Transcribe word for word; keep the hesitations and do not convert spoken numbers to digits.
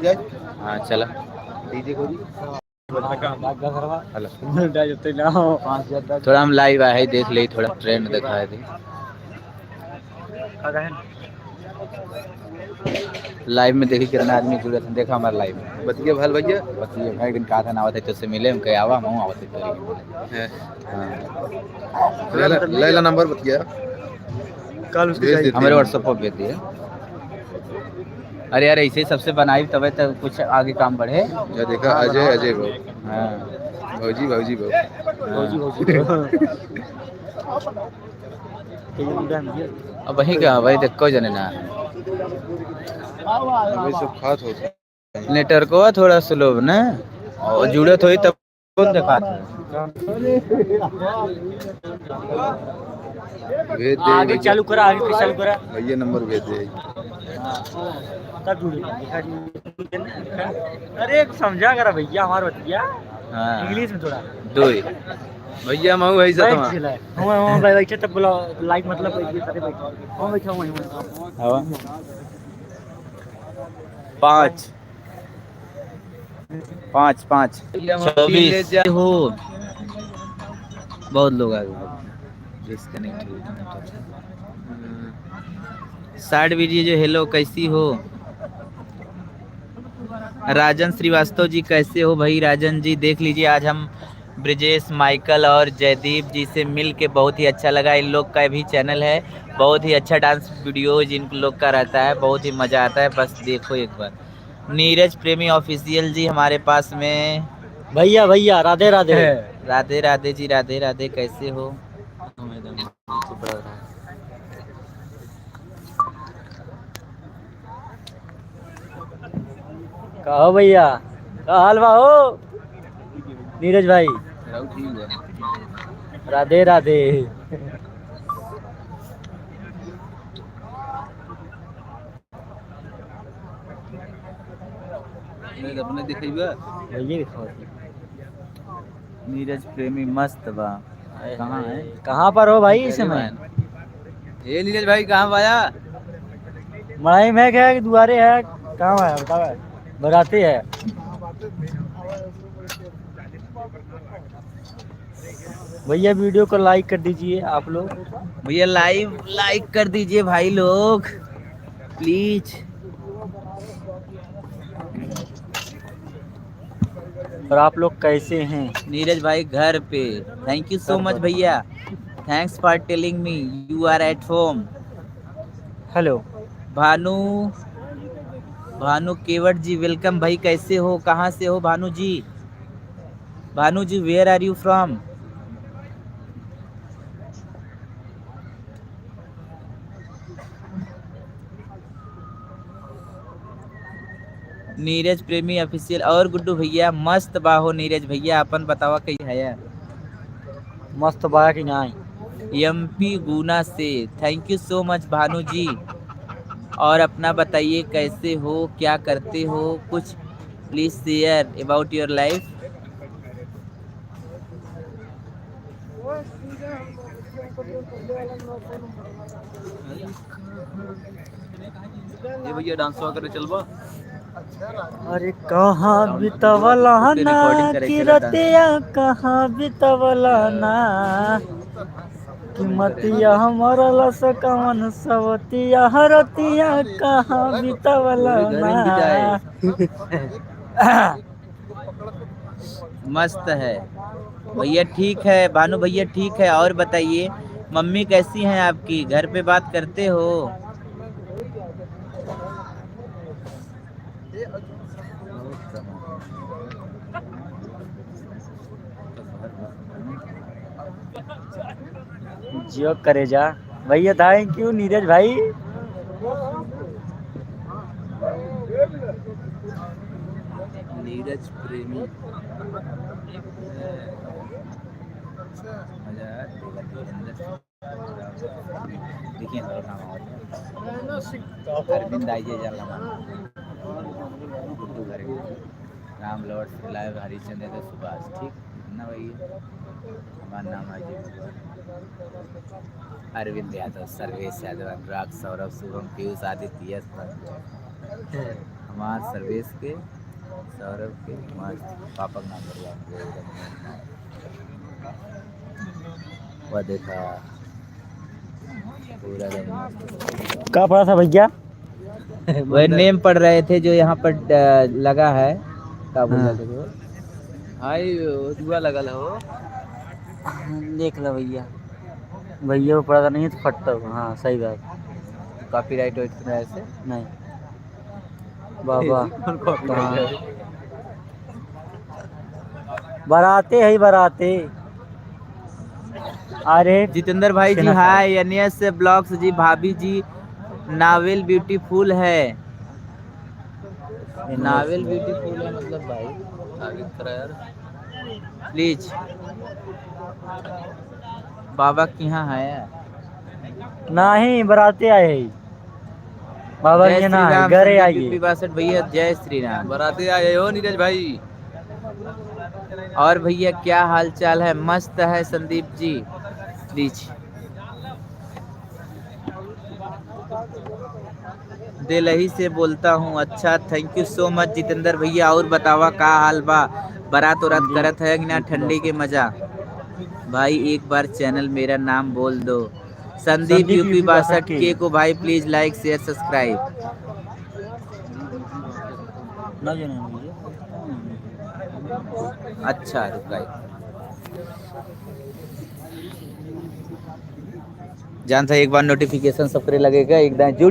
हाँ, चला। डीजे को भी। हेलो। थोड़ा हम लाइव आए हैं, देख ले, थोड़ा ट्रेंड दिखाए दे। लाइव में देखी कितना आदमी जुड़े थे, देखा हमारे लाइव में। बतिया भाई, भैया। बतिया भाई, दिन का था ना आवत है, तो से मिले, हम कहे आवा, हम आवत है, तो मिले। हैं। हाँ। लैला, लैला नंबर बतिया। कल उसके भेज देते हैं। हमारे WhatsApp पर भेज दिए। अरे यार, ऐसे ही सबसे बनाई तबे तो कुछ आगे काम बढ़े। या देखा, हाँ, अजय, बनाओ। अजय भाई। हाँ। भौजी, भौजी भाई। हाँ। भौजी, भौजी भाई। अब वही का, वही देख, कोई जने ना। अभी सब खात होते। नेटवर्कवा थोड़ा स्लो ना, और जुड़त होई तब कौन देखात है? भेज दे आगे भैया। चालू करा, आगे पीछे चालू करा। भैया नंबर भेज दे। हाँ, तब जुड़े। अरे समझा करा भैया हमार बतिया। हाँ। English में थोड़ा। दो ही। भैया मऊ है बैठ साथ में। जिला है। हम, हम बैठे तब बोला, लाइव मतलब ये सारे बैठे। हम बैठे हुए हैं। हवा। पाँच। पाँच, पाँच। भैया, हम चौबीस। ले जा- हो। बहुत लोग आ गए। Disconnect हो गया। Short video जो, "Hello, कैसी हो?" राजन श्रीवास्तव जी, कैसे हो भाई? राजन जी, देख लीजिए, आज हम ब्रजेश, माइकल और जयदीप जी से मिल के बहुत ही अच्छा लगा। इन लोग का भी channel है, बहुत ही अच्छा dance videos इन लोग का रहता है, बहुत ही मजा आता है। बस देखो एक बार। नीरज प्रेमी Official जी हमारे पास में। भैया, भैया, राधे, राधे। राधे, राधे जी, राधे, राधे, कैसे हो? कहो भैया, का हाल बा हो? नीरज भाई। राधे, राधे। नहीं तो अपने दिखाइबा। भैया दिखाओ। नीरज प्रेमी मस्त बा। हाय, कहाँ हाय। है? कहाँ पर हो भाई इस समय? ए नीरज भाई, कहाँ बा आया? मड़ाई में है कि दुआरे है? कहाँ है? बताओ। बराती है। भैया, video को like कर दीजिए आप लोग। भैया, live like कर दीजिए भाई लोग, please। और आप लोग कैसे हैं? नीरज भाई घर पे। Thank you so much भैया। Thanks for telling me you are at home। Hello। भानु, भानु केवट जी, welcome भाई, कैसे हो, कहाँ से हो भानु जी? भानु जी, where are you from? नीरज प्रेमी Official और गुड्डू भैया, मस्त बा हो नीरज भैया, अपन बतावा कही है? मस्त बा कि नाई? M P गुना से, thank you so much भानु जी। और अपना बताइए, कैसे हो, क्या करते हो, कुछ please share about your life। ये भैया dance वागैरह चलबा? अरे कहाँ बितवला ना कि रतिया, कहाँ बितवला ना कि मतिया हमर लसकवन सवतिया, हरतिया कहाँ बितवला ना। मस्त है भैया, ठीक है भानु भैया, ठीक है। और बताइए, मम्मी कैसी हैं आपकी? घर पे बात करते हो? जियो करेजा। भैया, thank you, नीरज भाई। नीरज प्रेमी। मजा आया, देखिए, नाम और अरविंद आई जे जल हमारा। गुड्डू घर के। राम लॉर्ड, लाइव हरिश्चंद्र के सुभाष, ठीक ना भैया? हमारा नाम है जी अरविंद यादव, सर्वेश यादव, अनुराग, सौरभ, शुभम, पीयूष, आदित्य, यश, प्रदीप। हमार सर्वेश के, सौरभ के, हमार पापा के नाम बतला। वह देखा, पूरा एकदम मस्त। का पड़ा था भैया? वह नेम पढ़ रहे थे जो यहाँ पर, अ, लगा है। का बोल रहे थे वो? हाँ, ये जुआ लगल हो। देख लो भैया, भैया को पता नहीं है तो फटता हो। हाँ, सही बात। कॉपीराइट वाइट तो नहीं ऐसे? नहीं। बाबा। कौन कॉपीराइट है? बराते है, बराते। अरे जितेंद्र भाई जी, हाय। एन एस ब्लॉग्स जी, भाभी जी, नावेल ब्यूटीफुल है। नावेल ब्यूटीफुल है मतलब भाई। आगे करा यार। प्लीज। बाबा के यहाँ है? नहीं, बराते आए हैं। बाबा के यहाँ है, घरे आइए। बासठ भैया, जय श्री राम। बराते आए हो नीरज भाई। और भैया, क्या हाल चाल है? मस्त है संदीप जी। प्लीज। दिल्ली से बोलता हूँ। अच्छा, thank you so much जितेंद्र भैया। और बतावा, का हाल बा? बरात उरात करत है कि ना? ठंडी के मजा। भाई, एक बार चैनल मेरा नाम बोल दो। संदीप यूपी बासठ के को भाई, प्लीज लाइक, शेयर, सब्सक्राइब। अच्छा, रुका। जानता है, एक बार नोटिफिकेशन सब करे लगेगा, एकदम जुड़